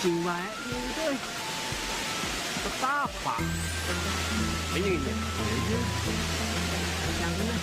Cicing bae gitu euy. Petapa. Ini ini. Yang kena.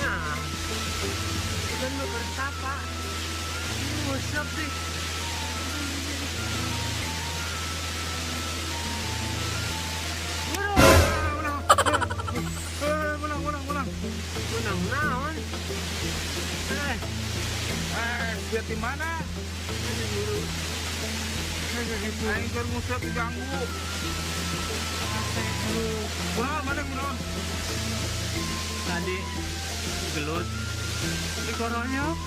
Nah, kan lu bertapa. Ngusap deh. Menang. Menang naon? Lihat di mana? Aing keur ngusap diganggu. Kunaon mana kunaon? Tadi gelut dikoroyok.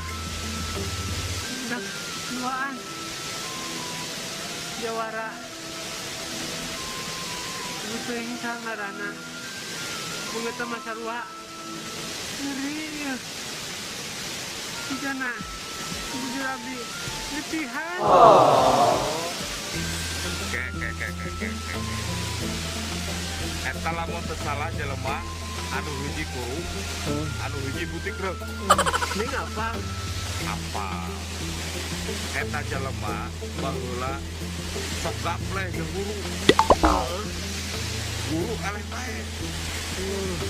Udah duaan. Jawara. Teuing sangarana. Beungeut mah sarua. Ngeri ya. Sigana bujur abdi letihan. Ke. Eta lamun teu salah jelema anu hiji kuru, anu hiji butik reuk. Ini apa? Apa? Eta jelema baheula sok gapleh jeung guru. Guru eleh bae.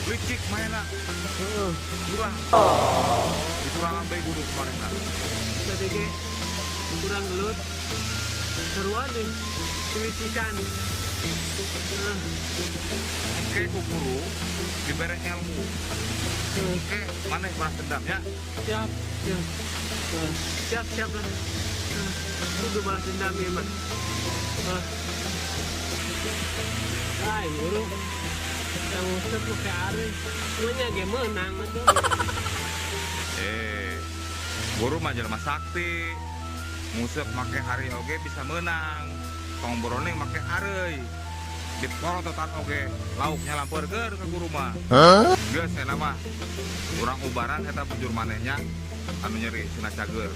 Licik maena. Kurang. Dikurangan bae guru kumarehna. Tadi ge kurang gelut. Seruan nih, kelicikan. Oke, ku guru dibere ilmu. Oke, maneh balas dendam ya. Siap, siap. Siap, siap lah. Kudu balas dendam ya, mah. Ay, guru. Yang usep pakai are. Semuanya ge menang atuh. Guru mah jelema sakti. Nguseup make hari oge bisa menang. Tong boroning make areuy. Diporototan oge lauknya lampeurkeun ka guru mah. Geus eta mah. Urang ubaran eta bujur manehnya anu nyeri cenah cager.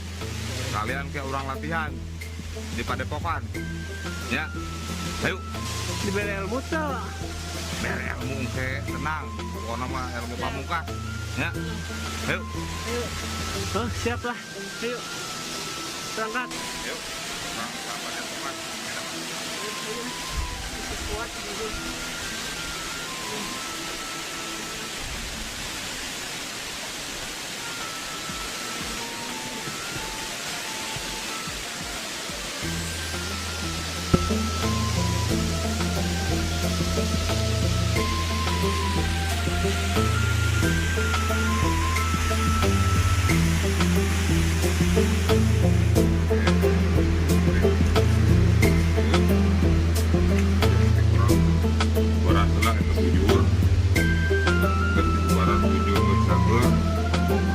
Kalian ke urang latihan di padepokan. Ya. Ayo. Dibere ilmu teh. Bere ilmu engke tenang. Pokona mah ilmu pamungkas. Ya. Ayo. Ayo. Oh, siap lah. Ayo. Berangkat. Ayo. Urang ka padepokan. Ayo. Kuat gitu. Ubaran heula eta bujur. Geus ubaran bujur geus cager,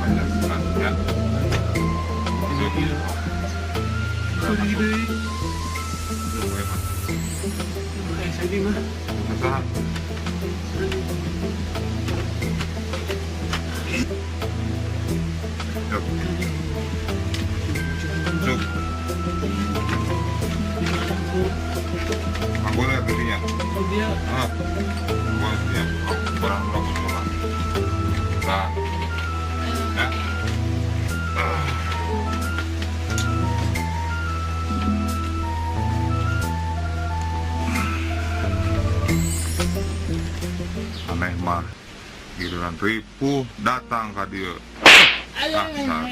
panjaskan ya. Pergi deui. Lu we mah. Sedih mah. Saha? Yuk. Cuk. Anggota gitunya. Oh, dia. Ah. Gua ya, barang urang bujur lah. Nah. Ya. Aneh mah giliran ripuh datang ka dieu. Ah,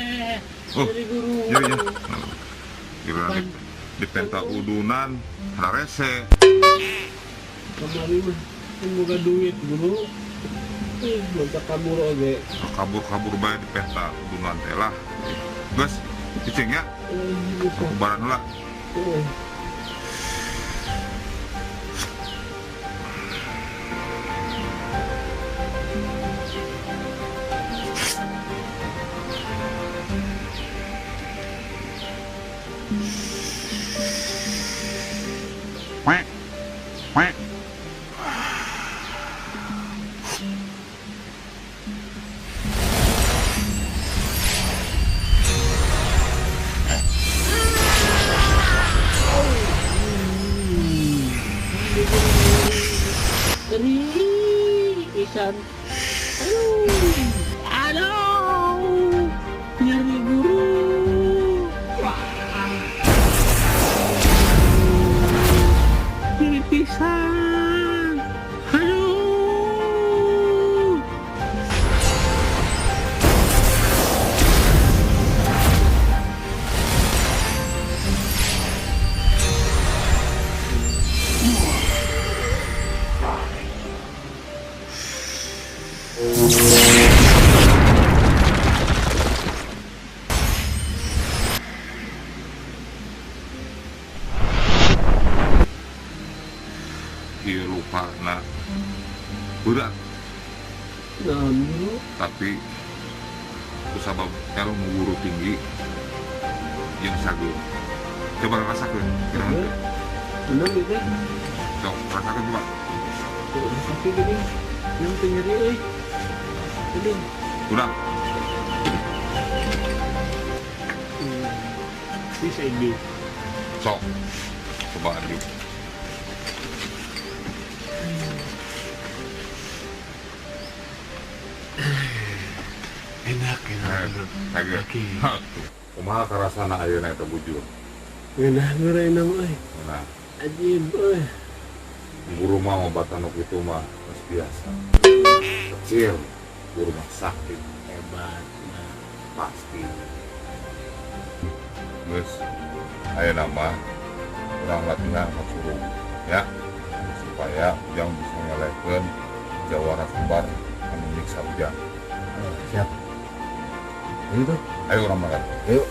Oh, Jadi guru. iya iya. Giliran dipenta udunan rarese. Kamari mah kan boga duit guru. Mantap kabur oge. Kabur-kabur bae dipenta udunan teh lah. Geus, Cicing ya. Kubaran heula. Pisan. Aduh, nyeri guru. Wah. Nyeri pisan. Aduh. Ieu lukana berat, tapi kusabab ilmu guru tinggi jeung sageun. Coba rasakeun, kira-kira. Bener gitu. Sok, rasakeun coba. Tapi gini, yang teu nyeri euy. Gini. Udah. Bisa ini. Sok. Coba aduk. Enak, enak. Oke. Kumaha karasana ayeuna eta bujur? Ngeunah ngeureunang euy. Ngeunah. Ajib euy. Guru mah ngobatan nu kitu mah geus biasa. Kecil, guru mah sakit. Hebat mah. Pasti. Geus ayeuna mah urang latihan kacurug ya, supaya ujang bisa ngelehkeun jawara kembar anu nyiksa ujang. Oh, siap. Ayo tuh. Ayo orang makan. Ayo.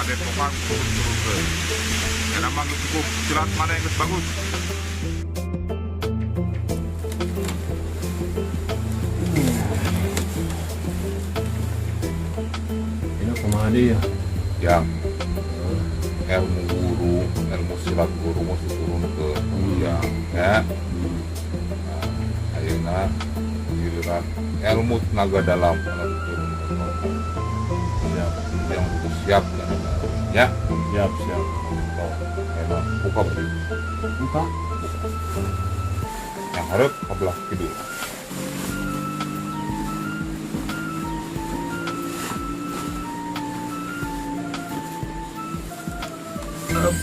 padepokan kudu diturunkeun. Karena mah geus cukup silat maneh geus bagus. Ini kumaha deui ya? Yang ilmu guru, ilmu silat guru mesti diturunkeun. Ya, ya. Nah, ayeuna giliran ilmu tenaga dalam anu diturunkeun. Siap. Yang kudu siap lah. Ya. Siap, siap. Oh, emang buka baju. Buka. Yang hareup ka belah kidul. Hup.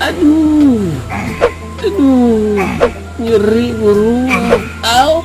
Aduh, aduh, nyeri guru. Au.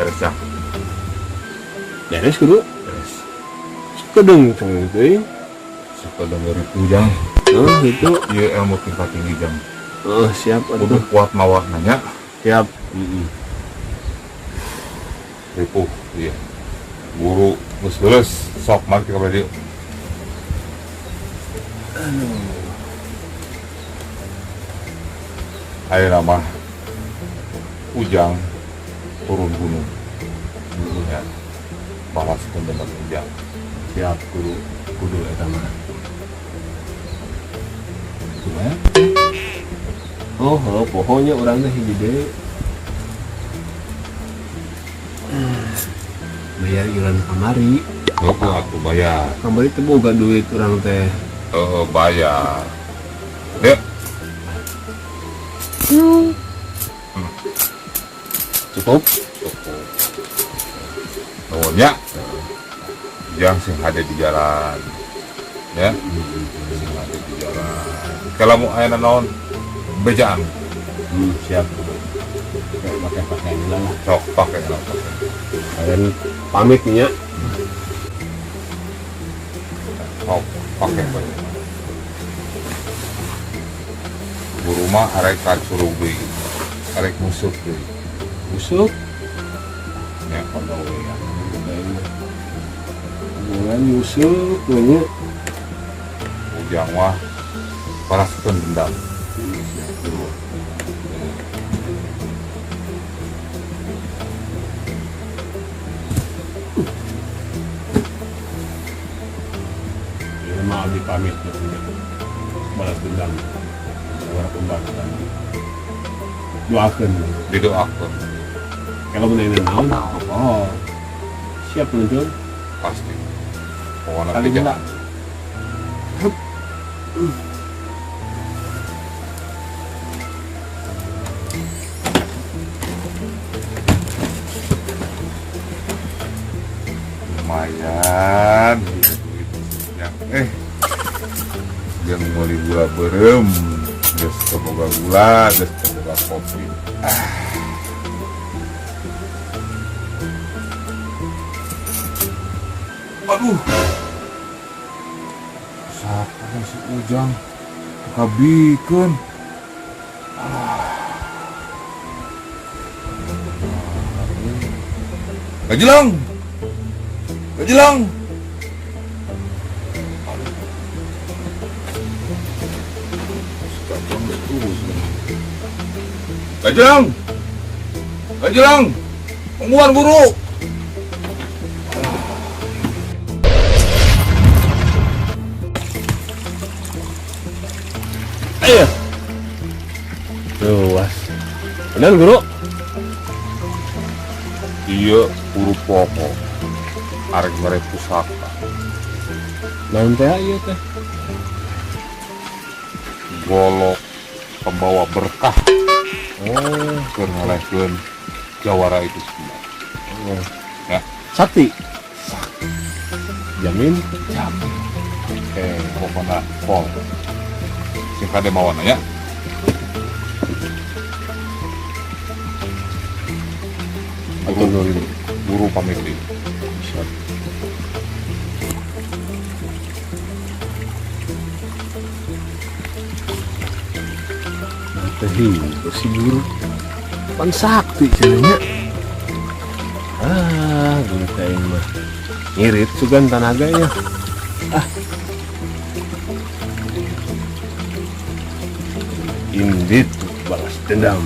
Beres ya. Beres guru. Beres. Sekedeng cang itu. Sekedeng ripu jang. Oh itu. Iya ilmu tingkat tinggi jang. Oh siap. Kudu kuat mawa nanya. Siap. Ripu iya. Guru geus beres sok mari ka dieu. Aduh. Ayeuna mah Ujang turun gunung. Ya. Balas dendam Ujang. Siap guru, kudu eta mah. Kumaha? Oh, oh, pokoknya urang teh hiji deui. Bayar iuran kamari. Oh, atuh bayar. Kamari teh boga duit urang teh. Oh, bayar. Ya. Cukup? Cukup. Nuhun ya. Jang sing hade di jalan. Ya. Sing hade di jalan. Kalau mau aya naon bejaan. Siap. Pakai pakaian lah. Sok pakai lah, pakai. Kalian pamit nya. Sok pakai baju. Guru mah arek ka curug deui. Arek musuh deui. Musuh? Ya, kono we ya. Bulan musuh punya. Ujang mah balaskeun dendam. Guru. Ini mah abdi pamit ya punya. Balas dendam. Suara pembahasan. Doakan. Didoakan. Kalau benar naon, oh, siap menuntun? Pasti. Pokoknya Kali bijak. enggak. Lumayan, duit yang yang meuli gula beureum, geus teu boga gula, geus teu boga kopi. Aduh, siapa si Ujang kabikeun. Gajilang, gajilang. Gajeng! Gajeng! Tungguan, Guru! Ayo. Luas. Bener, Guru? Iya, guru poho. Arek mere pusaka. Naon teh ieu teh? Golok pembawa berkah. Oh, Keur ngalehkeun jawara itu semua. Oh. Ya. Sakti. Jamin. Jamin. Oke. Pokoknya pol. Sing kade mawana ya. Atur nuhun. Guru pamit deui. Siap. Teh si guru pan sakti cenah nya. Ah, guru teh aing mah ngirit sugan tanaganya. Ah. Indit balas dendam.